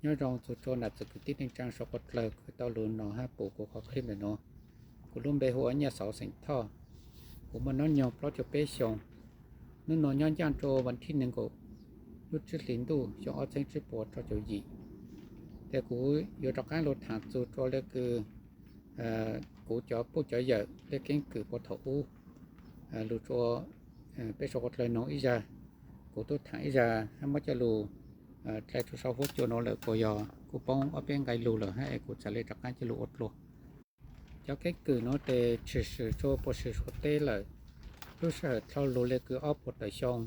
Nyob zoo txug rua nam txiv kwv tij neej tsaa sau qhov dlawg kws tau lug noog hab pum kuv qhov clip ntawm nuav. Kuv lub npe hu ua Nyaj Xauv xeem Thoj. Kuv muaj noob nyoog plaub caug peb xyoo. Nub nua nyob ncaaj rua vas thib neeg nkaum lub tsib hlis ntuj xyoo ob txheeb tsib puas rau caum yim. Tes kuv yuav rov qaab lug thaam txug rua le kws kuv cov puj cov yawm le keeb kwm puag thaum ub lug rua peb sau qhov dlawg noog ib zag. Kuv tub thaam ib zag hab muab coj lug dlai rua sau huab cua nuav lawm kuas yog kuj poob ob peb nqai lug lawm hab es kuv txhad le rov qaab coj lug ua dlua. Cov keeb kwm nuav tes tshwm sim rua puas swm Suav teb lawm, lub sij hawm dlhau lug le kws ob puas tawm xyoo.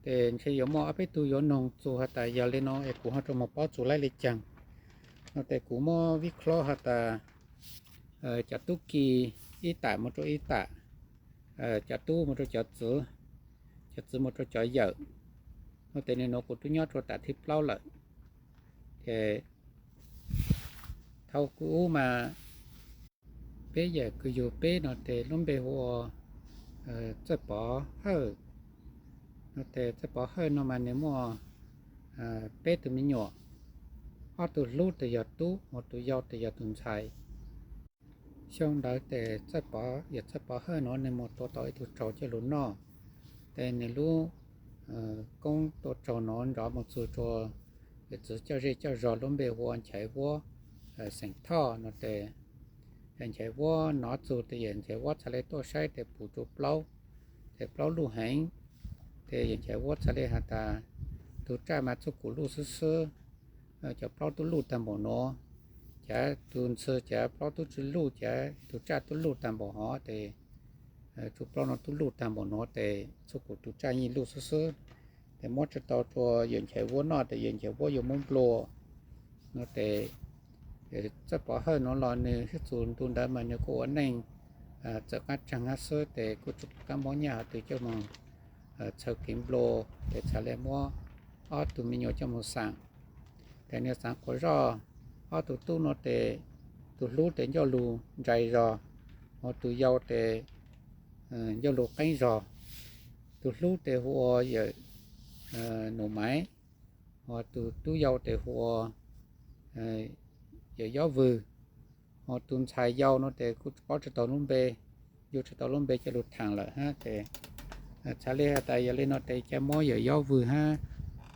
Tes ntshe yuav muaj ob peb tug yuav noog txug has tas yog le nuav es kuv ho rua moog paub txug laib le caag. Nuav tes kuv muab vib khlab has tas cov tub ki ib tam moog rua ib tam, cov tub moog rua cov txwv, cov txwv moog rua cov yawm. Nuav tes nwg nuav kuv tub nyob rua tam thib plaub lawm. Ces thaum kuv ub mas peb yawm kws yug peb nuav tes lub npe hu ua Txawj Pov Hawj. Nuav tes Txawj Pov Hawj nuav mas nwg muaj peb tug me nyuam, ob tug hlub tes yog tub, ho tus yau tes yog tus ntxhais. Xyoo ntawd tes Txawj Pov, yawm Txawj Pov Hawj nuav nwg moog tua tau ib tug tsaug coj lug noj. Tes nwg lub koob tua tsaug nuav nrov moog txug rua yawm txwv coj zej coj zog lub npe hu ua Nchaiv Vuab xeem Thoj nuav tes yawm Nchaiv Vuab nov txug tes yawm Nchaiv Vuab txhad le tuaj saib tes pum rua plaub, tes plaub luj heev. Tes yawm Nchaiv Vuab txhad le has tas tug tsaj mas txuj kuv luj xwb xwb, cov plaub tub luj taag npaum nuav, cav tug ntxhw cav plaub tub tsi luj, cav tug tsaj tub luj taag npaum hov tes tug plaub nuav tub luj taag npaum nuav tes txuj kuv tug tsaj yeej luj xwb xwb. Tes muab tsi tau rua yawm Nchaiv Vuab noj tes yawm Nchaiv Vuab yuav muab nplua. Nuav tes Txawj Pov Hawj nuav los nwg sib txug ntu ntawd mas nwg kuj ua neej txawm qaab tsaag hab xwb tes kuj tsi qaab muab nyaj hov twg coj moog txhawb kev nplua, tes txhad le muab ob tug me nyuam coj moog xaam. Tes nwg xaav quas zoj ob tug tub nuav tes tug hlub tes ncauj lug ntsais zog, ho tus yau tes ncauj lug qeeb zog. Tus hlub tes hu ua yawm Num Maiv, ho tus tub yau tes hu ua yawm Yob Vwg, ho tus ntxhais yau nuav tes kuj paub tsi tau lub npe, yuav tsi tau lub npe coj lug thaam lawm hab tes txhad le has tas yog le nuav tes ca muab yawm Yob Vwg hab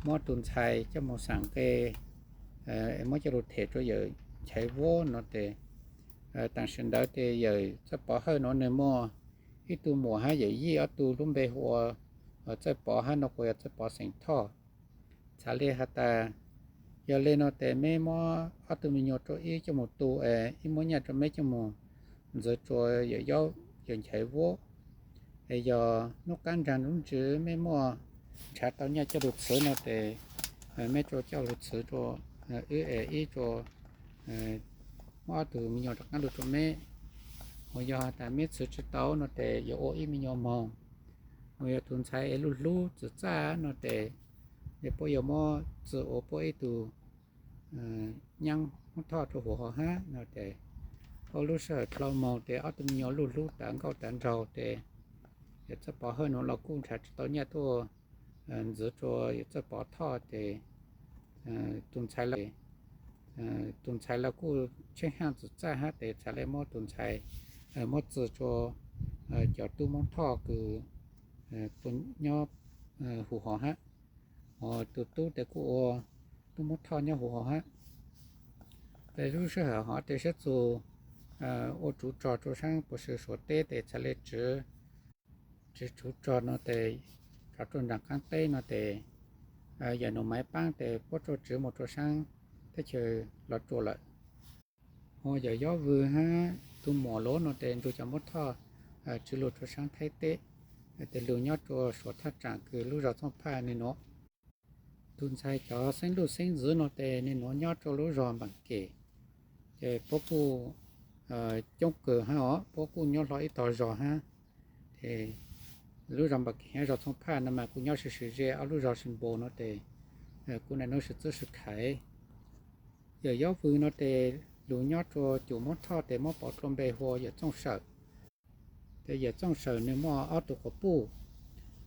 muab tus ntxhais coj moog xaam nqe, muab coj lug them rua yawm Nchaiv Vuab nuav tes. Taam sim ntawd tes yawm Txawj Pov Hawj nuav nwg muaj ib tug muam hab yawm yij ob tug lub npe hu ua Txawj Pov hab nuav kuas yog Txawj Pov xeem Thoj. Txhad le has tas yog le nuav tes meb muab ob tug me nyuam rua ib coj moog tu es ib muab nyaj rua meb coj moog ntxiv rua yawm Yob, yawm Nchaiv Vuab. Es yog nub qaab nraag nub ntsws meb muaj nrhav tau nyaj coj lug txhwv nuav tes meb rua coj lug txhwv rua wb es ib rua muab ob tug me nyuam rov qaab lug rua meb. Ho yog has tas meb txhwv tsi tau nuav tes yuav ua ib me nyuam moog. Ho yog tus ntxhais es luj hlub txwm txaj nuav tes puab yuav muab txwv ua puab ib tug nyaab Moob Thoj rua huv hov hab nuav tes. Ua lub sij hawm dlhau moog tes ob tug me nyuam luj hlub taav nkauj taav nraug tes yawm Txawj Pov Hawj nuav los kuj nrhav tsi tau nyaj tuaj ntxiv rua yawm Txawj Pov Thoj tes tus ntxhais, tus ntxhais los kuj tsheej haaj txwm txaj hab tes txhad le muab tus ntxhais muab txwv rua cov tub Moob Thoj kws nyob huv hov hab. Ho tus tub tes kuj ua tub Moob Thoj nyob huv hov hab. Tes lub sij hawm hov tes sab txug ua tsuv rog rua saab puas swm Suav teb tes txhad le tsiv tsuv rog nuav tes rov rua nraag qaab teb nuav tes yawm Num Maiv paab tes puab tsuj tsiv moog rua saab teb chaws Los Tsuas lawm. Ho yawm Yob Vwg hab tus muam luv nuav tes nrug cov Moob Thoj tsiv lug rua saab Thaib teb, tes lug nyob rua Suav thaj tsaam kws lub zog Txooj Phaj nwg nuav. Tus ntxhais cov xeeb luj xeeb ntxwv nuav tes nwg nuav nyob rua lub zog Npaam Kem. Ces puab kuj coob kawg hab os, puab kuj nyob hlo ib tog zog hab. Ces lub zog Npaam Kem hab zog Txooj Phaj nuav mas kuj nyob sib sib ze, ob lub zog sib npaum nuav tes kuj nam nub sib txwb sib khaiv. Yawm Yob Vwg nuav tes lug nyob rua cum Moob Thoj tes muab pauv dlua npe hu ua yawm Txooj Sawm. Tes yawm Txooj Sawm nwg muaj ob tug quas puj.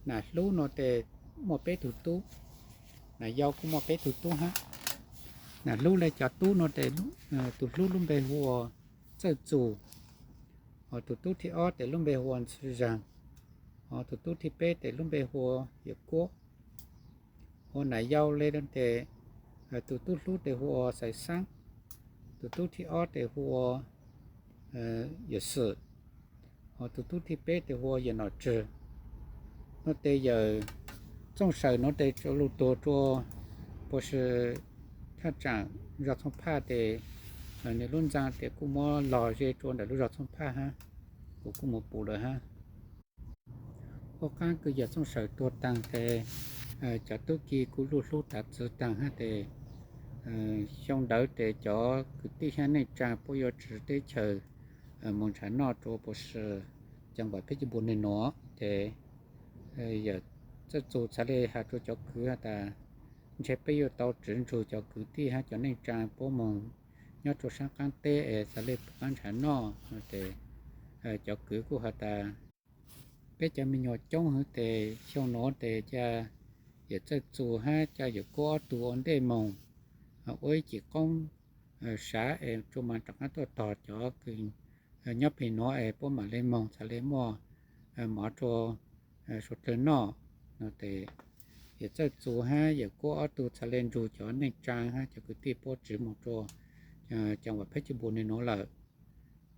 Nam hlub nuav tes muaj peb tug tub, nam yau kuj muaj peb tug tub hab. Nam hlub le cov tub no tes tus hlub lub npe hu ua Txawj Txus, ho tus tub thib ob tes lub npe hu ua Ntxwg Zag, ho tus tub thib peb tes lub npe hu ua Yawm Kuab. Ho nam yau le tes tus tub hlub tes hu ua Xaiv Xaab, tus tub thib ob tes hu ua Yawm Xwm, ho tus tub thib peb tes hu ua Yawm Nom Tswg. No tes yawm Txooj Sawm no tes lug tuag rua puas si thaj tsaam zog Txhooj Phaj tes nws lub ntxaa tes kuj muab log ze rua ntawm lub zog Txhooj Phaj hab, kuv kuj mus pum lawm hab. Ua qaab kws yawm Txooj Sawm tuag taag tes cov tub ki kuj luj hlub taag txwv taag hab tes xyoo ntawd tes cov kwv tij hab neej tsaa puab yuav tsiv teb chaws moog nrhav noj rua puas si caa npaam Pheb Ceg Npus nwg nuav tes yawm Txawj Txus txhad le has rua cov kwv has tas ntshe peb yuav tau tsiv nrug cov kwv tij hab cov neej tsaa puab moog nyob rua saab qaab teb es txhad le puv qaab nrhav noj no tes cov kwv kuj has tas peb cov me nyuam coob hwv tes xyoo nuav tes ca yawm Txawj Txus hab ca Yawm Kuab ob tug ua ntej moog ua ib cim qoob sav es tsuas mas rov qaab tuaj tog cov kws nyob peg nuav es puab maam le moog txhad le muaj mov rua suav dlawg noj no tes yawm Txawj Txus hab Yawm Kuab ob tug txhad le nrug cov neej tsaa hab cov kwv tij puab tsiv moog rua caa npaam Pheb Ceg Npus nwg nuav lawm.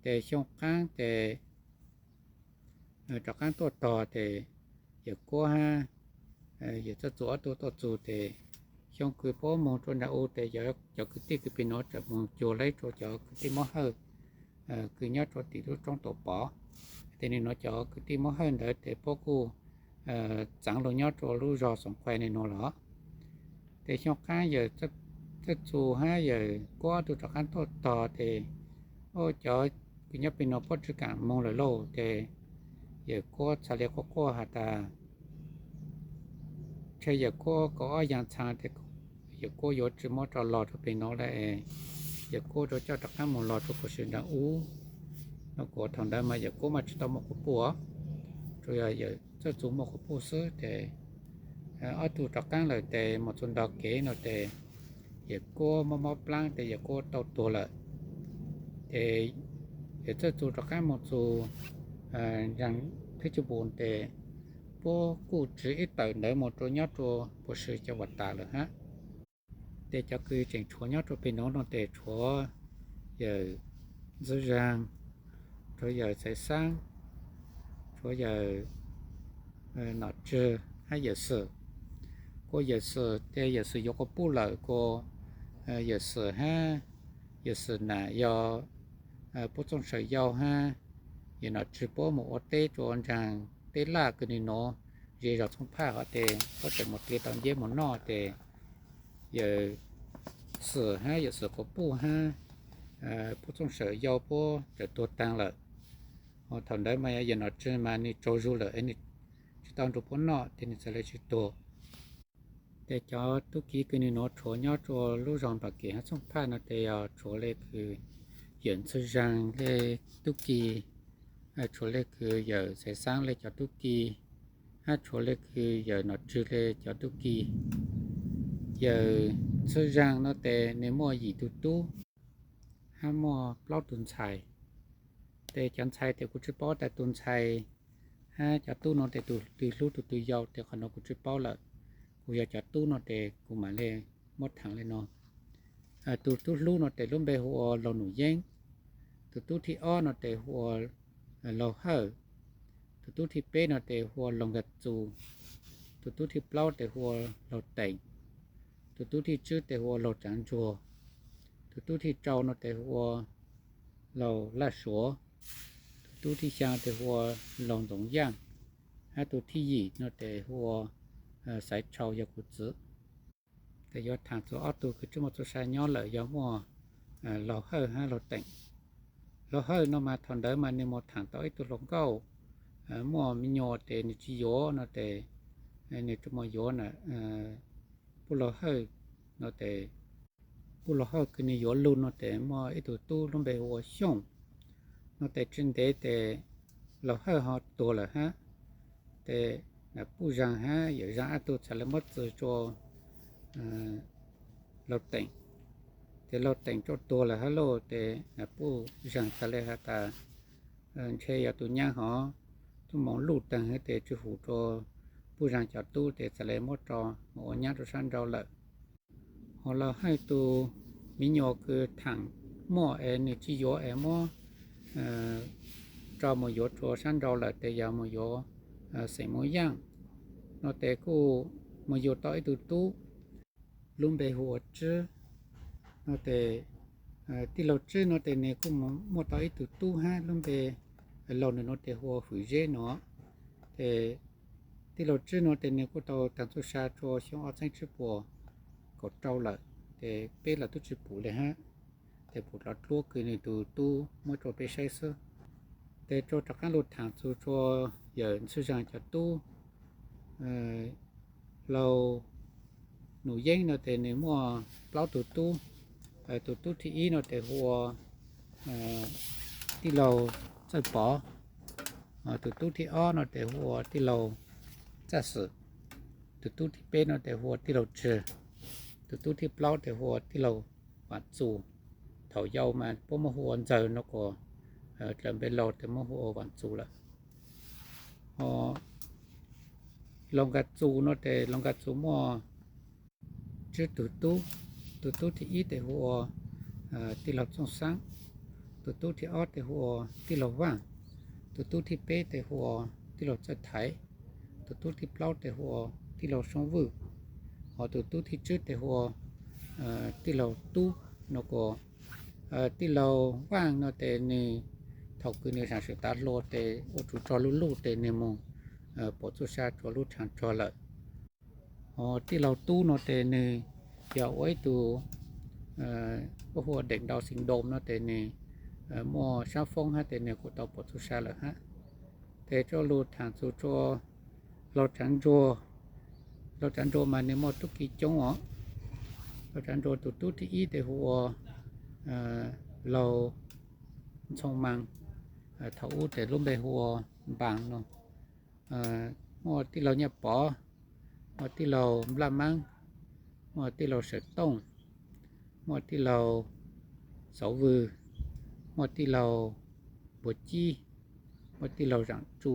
Tes xyoo qaab tes rov qaab tuaj tog tes Yawm Kuab hab yawm Txawj Txus ob tug tuaj txug tes xyoo kws puab moog rua nraag u tes cov kwv tij kws peg nuav txawm moog cuag le rua cov kwv tij Moob Hawj kws nyob rua tim lub roob Tuam Pov. Tes nwg nuav cov kwv tij Moob Hawj ntawd tes puab kuj txaav lug nyob rua lub zog Xoov Qhuai nwg nuav los. Tes xyoo qaab yawm Txawj Txus hab Yawm Kuab ob tug rov qaab tuaj tog tes cov kws nyob peg nuav puab tsi kaam moog lawm lauj tes Yawm Kuab txhad le quaj quaj has tas ntshe Yawm Kuab kaum ob yaam txhaa tes Yawm Kuab yuav tsi muab rov lug rua peg nuav le, Yawm Kuab rua coj rov qaab moog lug rua puas si nraag u. No kuas thaum ntawd mas Yawm Kuab mas tsi tau muaj quas puj, tsuas yog Yawm Txawj Txus muaj quas puj xwb tes ob tug rov qaab lawm tes moog txug nto kev no tes Yawm Kuab mob mob plaab tes Yawm Kuab tau tuag lawm. Ces Yawm Txawj Txus rov qaab moog txug nraag Pheb Ceg Npus tes puab kuj tsiv ib tawm ntawd moog rua nyob rua puas si cov Vam Tas lawm hab. Tes cov kws tseem tshuav nyob rua peg nuav no tes tshuav Yawm Ntxwg Zaag, tshuav Yawm Xaiv Xaab, tshuav Yawm Nom Tswg hab Yawm Xwm. Kuas Yawm Xwm tes Yawm Xwm yuav quas puj lawm kuas Yawm Xwm hab Yawm Xwm nam yog puab Txooj Sawm yau hab Yawm Nom Tswg puab moog ua teb rua nraag teb laj kws nwg nuav ze zog Txhooj Phaj hov tes puab tseem moog dle tau nceb moog noj tes Yawm Xwm hab Yawm Xwm quas puj hab puab Txooj Sawm yau puab txawm tuag taag lawm. Thaum ntawd mas Yawm Nom Tswg mas nwg tsaug zug lawm es nwg tsi tau nrug puab noj tes nwg txhad le tsi tuag. Tes cov tub ki kws nwg nuav tshuav nyob rua lub zog Npam Kem hab Txhooj Phaj no tes yog tshuav le kws Yawm Ntxwg Zaag le tub ki, tshuav le kws Yawm Xaiv Xaab le cov tub ki, hab tshuav le kws Yawm Nom Tswg le cov tub ki. Yawm Ntxwg Zaag no tes nwg muaj yim tug tub hab muaj plaub tug ntxhais. Tes cov ntxhais tes kuv tsi paub tas tug ntxhais hab cov tub no tes tug twg hlub tug twg yau tes qhov nuav kuv tsi paub lawm. Kuv yog cov tub no tes kuv maam le muab thaam le nuav. Tug tub hlub no tes lub npe hu ua Laug Num Yeeb, tug tub thib ob no tes hu ua Laug Hawj, tug tub thib peb no tes hu ua Laug Nkag Txus, tug tub thib plaub tes hu ua Laug Teem, tug tub thib tswb tes hu ua Laug Tsaav Ntsuag, tug tub thib rau no tes hu ua Laug Laj Suav, tug tub thib xyaa tes hu ua Laug Ntxoov Yaaj, hab tug thib yim no tes hu ua Xaiv Tshau yog kuv txiv. Tes yuav thaam txug ob tug kws tsi muaj txuj sa nyob lawm yog muaj Laug Hawj hab Laug Teem. Laug Hawj no mas thaum ntawd mas nwg moog thaam tau ib tug hluas nkauj muaj me nyuam tes nwg tsi yuav no tes nwg tsi muaj yuav na. Puj Laug Hawj no tes, Puj Laug Hawj kws nwg yuav lug no tes muaj ib tug tub lub npe hu ua Xyooj. No tes tsi ntev tes Laug Hawj ho tuag lawm hab. Tes Puj Zaag hab Yawm Zaag ob tug txhad le muab txwv rua Laug Teem. Ces Lauj Teem tso tuag lawm hab lauj, ces Puj Zeeg txawm le has tas ntshe yog tus nyab hov tub moov luj taag hab ces tsi hum rua Puj Zeeg cov tub ces txawm le muab tso mus ua nyab rua sab nrau lawm. Hos Lauj Hawj tus miv nyuas kws thaam muaj es nwg tsi yuav es muab tso mus yuav rua sab nrau lawm tes yog mus yuav xeem Moob Yaaj no tes kuj mus yug tau ib tug tub lub npe hu ua Tswb no tes tij laug Tswb no tes nwg kuj muaj tau ib tug tub hab lub npe laug nwg no tes hu ua Hwm Zeb no. Ces tij laug Tswb no tes nwg kuj tau taag txuj sa rua xyoo ob txheeb tsib puas kaum rau lawm, ces peb los tub tsi pum le hab, ces pum dlov dluab kws nwg tug tub muab rua peb saib xwb. Tes rua rov qaab lug thaam txug rua yawm Ntxwg Zeeg cov tub, laug Num Yeeb no tes nwg muaj plaub tug tub. Tug tub thib ib no tes hu ua tij laug Txawj Pov, tug tub thib ob no tes hu ua tij laug Txaj Xwm, tug tub thib peb no tes hu ua tij laug Tswg, tug tub thib plaub tes hu ua tij laug Vaam Txus. Thaum yau mas puab muab hu ua Ntxawg no kuas dlaws npe laug tes muab hu ua Vaam Txus lawm. Laug Nkas Txus no tes laug Nkas Txus muaj tsib tug tub. Tug tub thib ib tes hu ua tij laug Txooj Xaab, tug tub thib ob tes hu ua tij laug Vaaj, tug tub thib peb tes hu ua tij laug Txawj Thaiv, tug tub thib plaub tes hu ua tij laug Soob Vwj, hos tug tub thib tswb tes hu ua tij laug Tub no kuas tij laug Vaaj no tes nwg thaum kws nwg saam swm tav hluas tes ua tsov rog luj luj tes nwg moog pum txuj sa rua lub tshaav rog lawm. Hos tij laug Tub no tes nwg yog ua ib tug hu ua deem nrau xeem Ntoom no tes nwg muaj saab foob hab tes nwg kuj tau pum txuj sa lawm hab. Tes coj lug thaam txug rua laug Tsaav Ntsuag. Laug Tsaav Ntsuag mas nwg muaj tub ki coob os. Laug Tsaav Ntsuag tug tub thib ib tes hu ua laug Ntxhoo Maa, thaum ub tes lub npe hu ua Npaas no. Muaj tij laug Nyaj Pov, muaj tij laug Nplaj Maab, muaj tij laug Sawm Tooj, muaj tij laug Xauv Vwg, muaj tij laug Npuag Cib, muaj tij laug Zaam Tsu,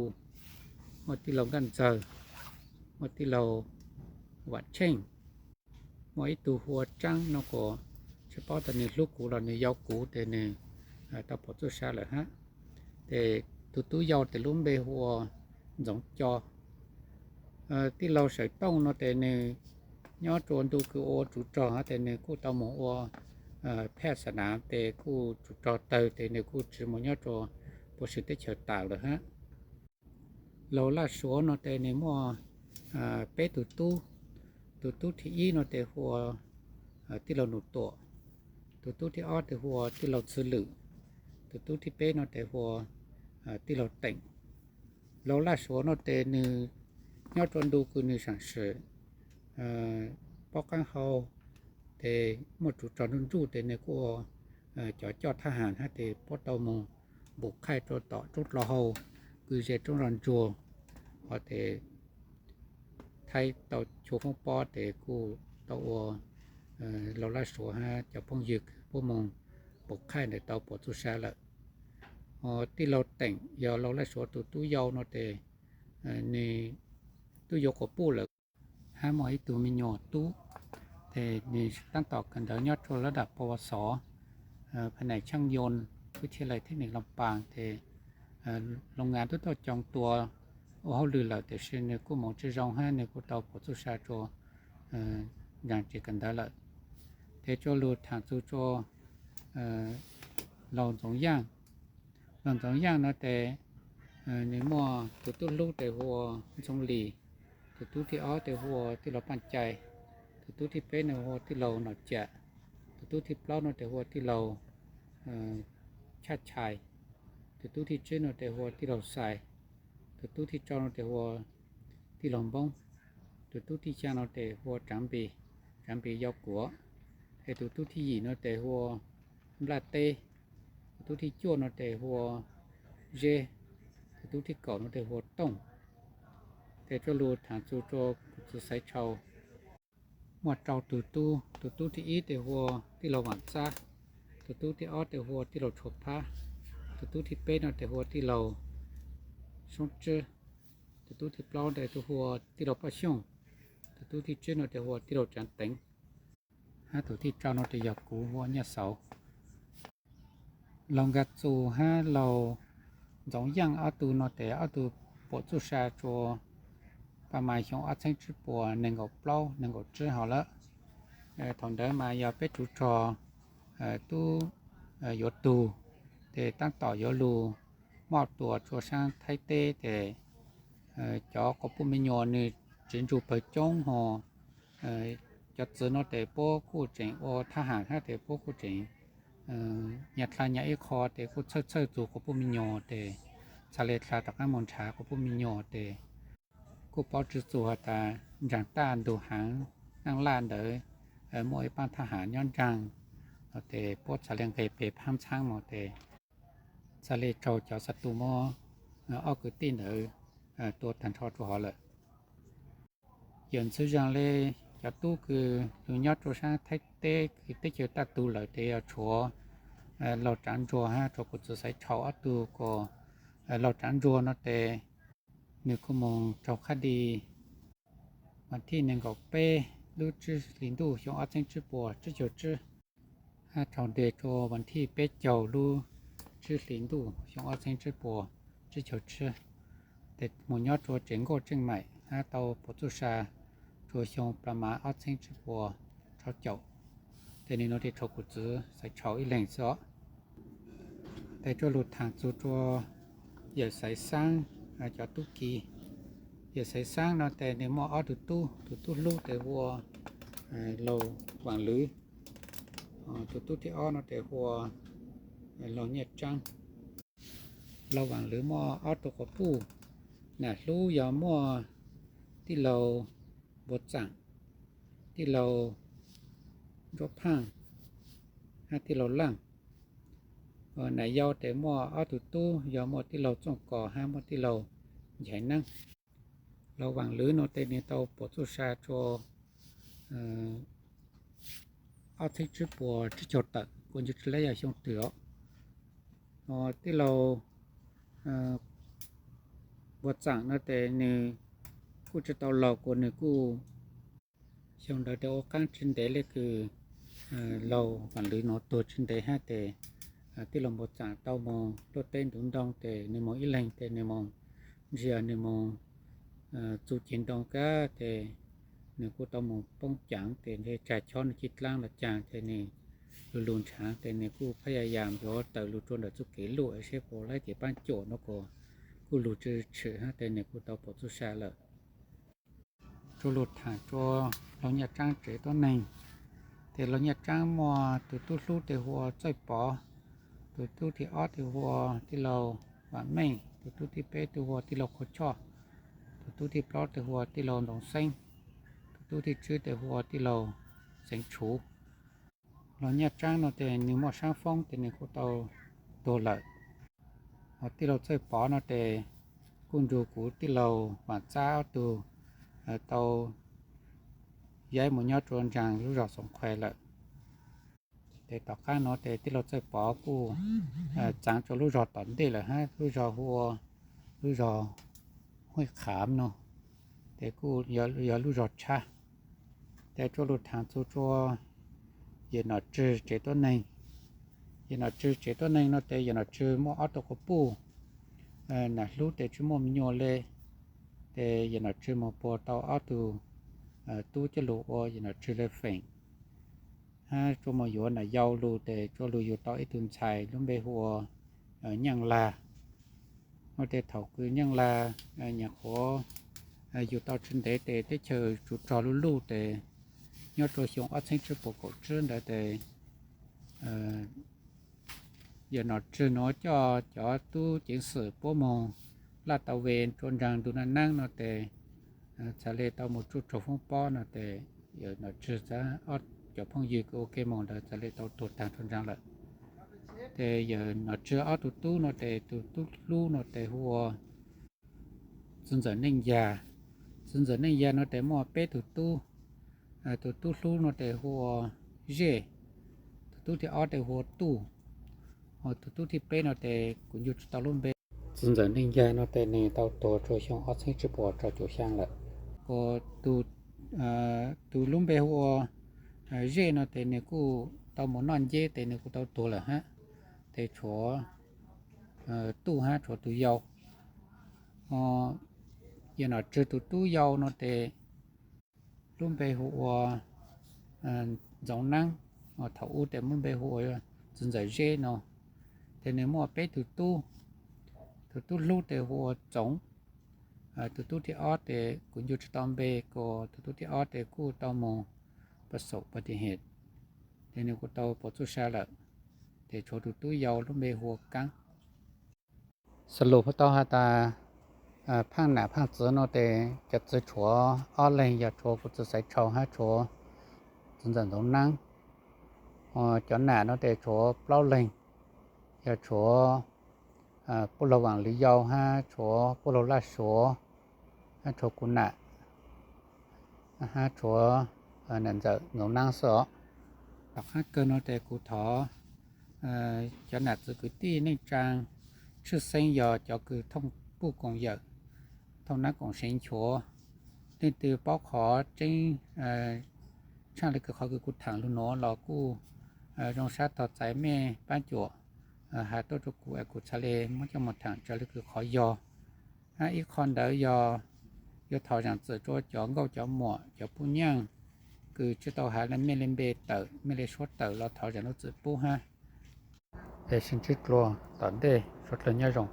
muaj tij laug Nkaj Ntxawg, muaj tij laug Vaam Tsheej, muaj ib tug hu ua Tsaab no kuas tsi paub tas nwg hlub kuv los nwg yau kuv tes nwg tau pum txuj sa lawm hab. Tes tug tub yau tes lub npe hu ua Ntxoov Co. Tij laug Sawm Tooj no tes nwg nyob rua ntu kws ua tsov rog hab tes nwg kuj tau moog ua phaj xa nav tes kuj tsov rog tawg tes nwg kuj tsi moog nyob rua puas swm teb chaws tas lawm hab. Laug Laj Suav no tes nwg muaj peb tug tub. Tug tub thib ib no tes hu ua tij laug Num Tuam, tug tub thib ob tes hu ua tij laug Txwv Lwm, tug tub thib peb no tes hu ua tij laug Teem. Laug Laj Suav no tes nwg nyob rua ntu kws nwg saam swm pob qaab hau tes muaj tsov rog nruj nruj tes nwg kuj ua cov coj thab ham hab tes puab tau moog npum qhaij rua tom roob dlhau hau kws ze roob Zog Ntsuag, hos tes thaib tau chua foob pob tes kuj tau ua laug Laj Suav hab cov phooj ywg puab moog npum qhaij tes tau pum txuj sa lawm. Hos tij laug Teem yog laug Laj Suav tug tub yau no tes nwg tub yuav quas puj lawm hab muaj ib tug me nyuam tub. Tes nwg taab tom kawm ntawv nyob rua lab dam pov xov, pha naim tshaaj yoo, wb thiaj lais theb nim loo paas tes loos ngas tub tuaj coo tua ua hauj lwm lawm tiam sis nwg kuj moov tsi zoo hab nwg kuj tau pum txuj sa rua nraag tsev kawm ntawv lawm. Tes coj lug thaam txug rua laug Ntxoov Yaaj. Laug Ntxoov Yaaj no tes nwg muaj tug tub hlub tes hu ua Ntxoov Lis, tug tub thib ob tes hu ua tij laug Paaj Cai, tug tub thib peb no hu ua tij laug Nom Cam, tug tub thib plaub no tes hu ua tij laug Tshaj Chai, tug tub thib tsib no tes hu ua tij laug Xais, tug tub thib rau no tes hu ua tij laug Npoob, tug tub thib xyaa no tes hu ua Tsaav Npis, Tsaav Npis yau kuas, es tug tub thib yim no tes hu ua Nplaj Teb, tug tub thib cuaj no tes hu ua Zeb, tug tub thib kaum no tes hu ua Tooj. Tes coj lug thaam txug rua kuv txiv Xaiv Tshau. Muaj rau tus tub, tus tub thib ib tes hu ua tij laug Vam Txab, tus tub thib ob tes hu ua tij laug Tshuav Phab, tus tub thib peb no tes hu ua tij laug Soob Tswb, tus tub thib plaub tes hu ua tij laug Paj Xyooj, tus tub thib tsib no tes hu ua tij laug Tsav Teev, hab tus thib rau no tes yog kuv hu ua Nyaj Xauv. Laug Nkaj Txus hab laug Ntxoov Yaaj ob tug no tes ob tug puam txuj sa rua paj mas xyoo ob txheeb tsib puas nees nkaum plaub nees nkaum tsib hov lawm. Thaum ntawd mas yog peb tsuv rog tub yuav tug, tes taab tom yuav lug moj tua rua saab Thaib teb tes cov quas puj me nyuam nwg tsiv ntsug pawg coob hos cov txwv no tes puab kuj tseem ua thab ham hab tes puab kuj tseem nyag dlha nyag ib qho tes kuj txhawj txhawj txug quas puj me nyuam tes txhad le dlha rov qaab moog nrhav quas puj me nyuam tes kuj paub tswv txug has tas ntsaag taj ntug haav Naaj Laj ntawd muaj ib paab thab ham nyob ntsaag no tes puab txhad le nqeg peg phaab ntxhaab moog tes txhad le raug cov xa tus muab ob kwv tij ntawd tua taag nrho rua hov lawm. Yawm ntxwv zaag le cov tub kws lug nyob rua saab Thaib teb kws teb chaws taj tug lawm tes yog tshuav laug Tsaav Ntsuag hab tshuav kuv txwv Xaiv Tshau ob tug kuas laug Tsaav Ntsuag no tes nwg kuj moog raug qhab di vas thij nees nkaum peb lub tsib hlis ntuj xyoo ob txheeb tsib puas tsib caug tsib hab raug de rua vas thij peb caug lub tsib hlis ntuj xyoo ob txheeb tsib puas tsib caug tsib tes moog nyob rua tsev nkauj Tseej Maim hab tau puam txuj sa rua xyoo plag mas ob txheeb tsib puas rau caum tes nwg nuav tes tshuav kuv txwv Xaiv Tshau ib leeg xwb os. Tes tsua lug thaam txug rua yawm Xaiv Xaab cov tub ki. Yawm Xaiv Xaab no tes nwg muaj ob tug tub, tug tub hlub tes hu ua laug Vaam Lwv, tug tub thib ob no tes hu ua laug Nyaj Tsaab. Laug Vaam Lwv muaj ob tug quas puj, nam hlub yog muaj tij laug Npuag Txaam, tij laug Ntsuab Phaaj hab tij laug Laaj. Nam yau tes muaj ob tug tub yog muaj tij laug Txooj Kos hab muaj tij laug Nchaiv Neeb. Laug Vaam Lwv no tes nwg tau puam txuj sa rua ob txheeb tsib puas tsib caug tawm kuas ntsib tsi lab yog xyoo twg os. Tij laug Npuag Txaam no tes nwg kuj tsi tau laug kuas nwg kuj xyoo ntawd tes ua qaab tsi ntev le kws laug Vaam Lwv no tuag tsi ntev hab tes tij laug Npuag Txaam tau moog luaj teb ntuv ntoo tes nwg moog ib leeg tes nwg moog ntsia nwg moog txug ceg ntoo kag tes nwg kuj tau moog poob caav tes ntshe tsag chob nwg ci dlaab los caag tes nwg lug lug nrhav tes nwg kuj phab ya yam yuav tawm lug rua ntawm txuj kev luj seb puas laib kev paab cuam no kuas kuj lug tsi tshwm hab tes nwg kuj tau puam txuj sa lawm. Tsua lug thaam rua laug Nyaj Tsaab tsev tuab neeg. Tes laug Nyaj Tsaab muaj tug tub hlub tes hu ua Txawj Pov, tug tub thib ob tes hu ua tij laug Vaam Meej, tug tub thib peb tes hu ua tij laug Qhua Choj, tug tub thib plaub tes hu ua tij laug Ntoo Xeeb, tug tub thib tsib tes hu ua tij laug Xeev Tshuv. Laug Nyaj Tsaab no tes nwg muaj saab foob tes nwg kuj tau tuag lawm. Ho tij laug Txawj Pov no tes kuj nrug kuv tij laug Vaam Txab ob tug tau yaib moog nyob rua ntsaag lub zog Xoom Qhuas lawm. Tes tom qaab no tes tij laug Txawj Pov kuj txaav rua lub zog tom ntej lawm hab lub zog hu ua lub zog Huj Qhav no tes kuj yog lub zog tshab. Tes tsua lug thaam txug rua yawm Nom Tswg tsev tuab neeg. Yawm Nom Tswg tsev tuab neeg no tes yawm Nom Tswg muaj ob tug quas puj, nam hlub tes tsi muaj me nyuam le. Tes yawm Nom Tswg moog puag tau ob tug tub coj lug ua yawm Nom Tswg le feem, hab tsua moog yuav nam yau lug tes tsua lug yug tau ib tug ntxhais lub npe hu ua Nyaaj Lag. Ua tes thaum kws Nyaaj Lag nyuam qhuav yug tau tsi ntev tes teb chaws tsuv rog luj luj tes nyob rua xyoo ob txheeb tsib puas kaum tsib ntawd tes yawm Nom Tswg nuav coj cov tub ceev xwm puab moog laj tau ve rua ntsaag ntu naj naab no tes txhad le tau moog tsuj raug foob pob no tes yawm Nom Tswg txhad ob cov phooj ywg kws ua ke moog ntawd txhad le tau tuag taag rua ntsaag lawm. Tes yawm Nom Tswg ob tug tub no tes tug tub hlub no tes hu ua Txwv Ntxawm Neej Yag. Txwv Ntxawm Neej Yag no tes muaj peb tug tub. Tus tub hlub no tes hu ua Zej, tus tub thib ob tes hu ua Tuj, tus tub thib peb no tes kuv ncu tsis tau lub npe. Txiv ntxawm neej yag no tes nws tau tuag rua xyoo ob txheeb tsib puas rau caum xyaa lawm. Tus lub npe hu ua Zej no tes nws kuj tau mus noj nceb tes nws kuj tau tuag lawm hab. Tes tshuav Tuj hab tshuav tus yau. Yog nom tswv tus tub yau no tes lub npe hu ua Ntxoov Naab, thaum ub tes lub npe hu ua Txiv Ntxawm Zeb no. Tes nws muaj peb tug tub, tus tub hlub tes hu ua Txoov, tus tub thib ob tes kuv ncu tsis tau npe, kuas tus tub thib ob tes kuj tau mus pas xaum pas ti hem, tes nws kuj tau pov txuj sa lawm. Tes tshuav tus tub yau lub npe hu ua Kaab. Xav lus hu tau has tas, phaaj nam phaaj txwv no tes cov txwv tshuav ob leeg, yog tshuav kuv txiv Xaiv Tshau hab tshuav txiv ntxawm Ntxoov Naab. Cov nam no tes tshuav plaub leeg, yog tshuav Puj Laug Vaam Lwv Yau hab tshuav Puj Laug Laj Suav, hab tshuav kuv nam, hab tshuav nam ntxawm Ntxoov Naab xwb os. Tom qaab kawg no tes kuv thov cov nam txwv kwv tij neej tsaa, tshwj xeeb yog cov kws thooj puj koom yawm, thooj nab koom seev nchuav, leej twg paub qhov tseeb tshaaj le kws qhov kws kuv thaam lug nuav los kuj zoo sab tog txais mej paab cuam has tuaj rua kuv es kuv txhad le muab coj moog thaam raws le kws qhov yog. Hab ib qho ntawd yog yuav thov zaam txim rua cov nkauj cov muam cov puj nyaaj kws tsi tau has le mej le npe tawm, mej le suab tawm los thov zaam lub txim pub hab. Es sib ntsib dlua tom ntej, suav dlawg nyob zoo.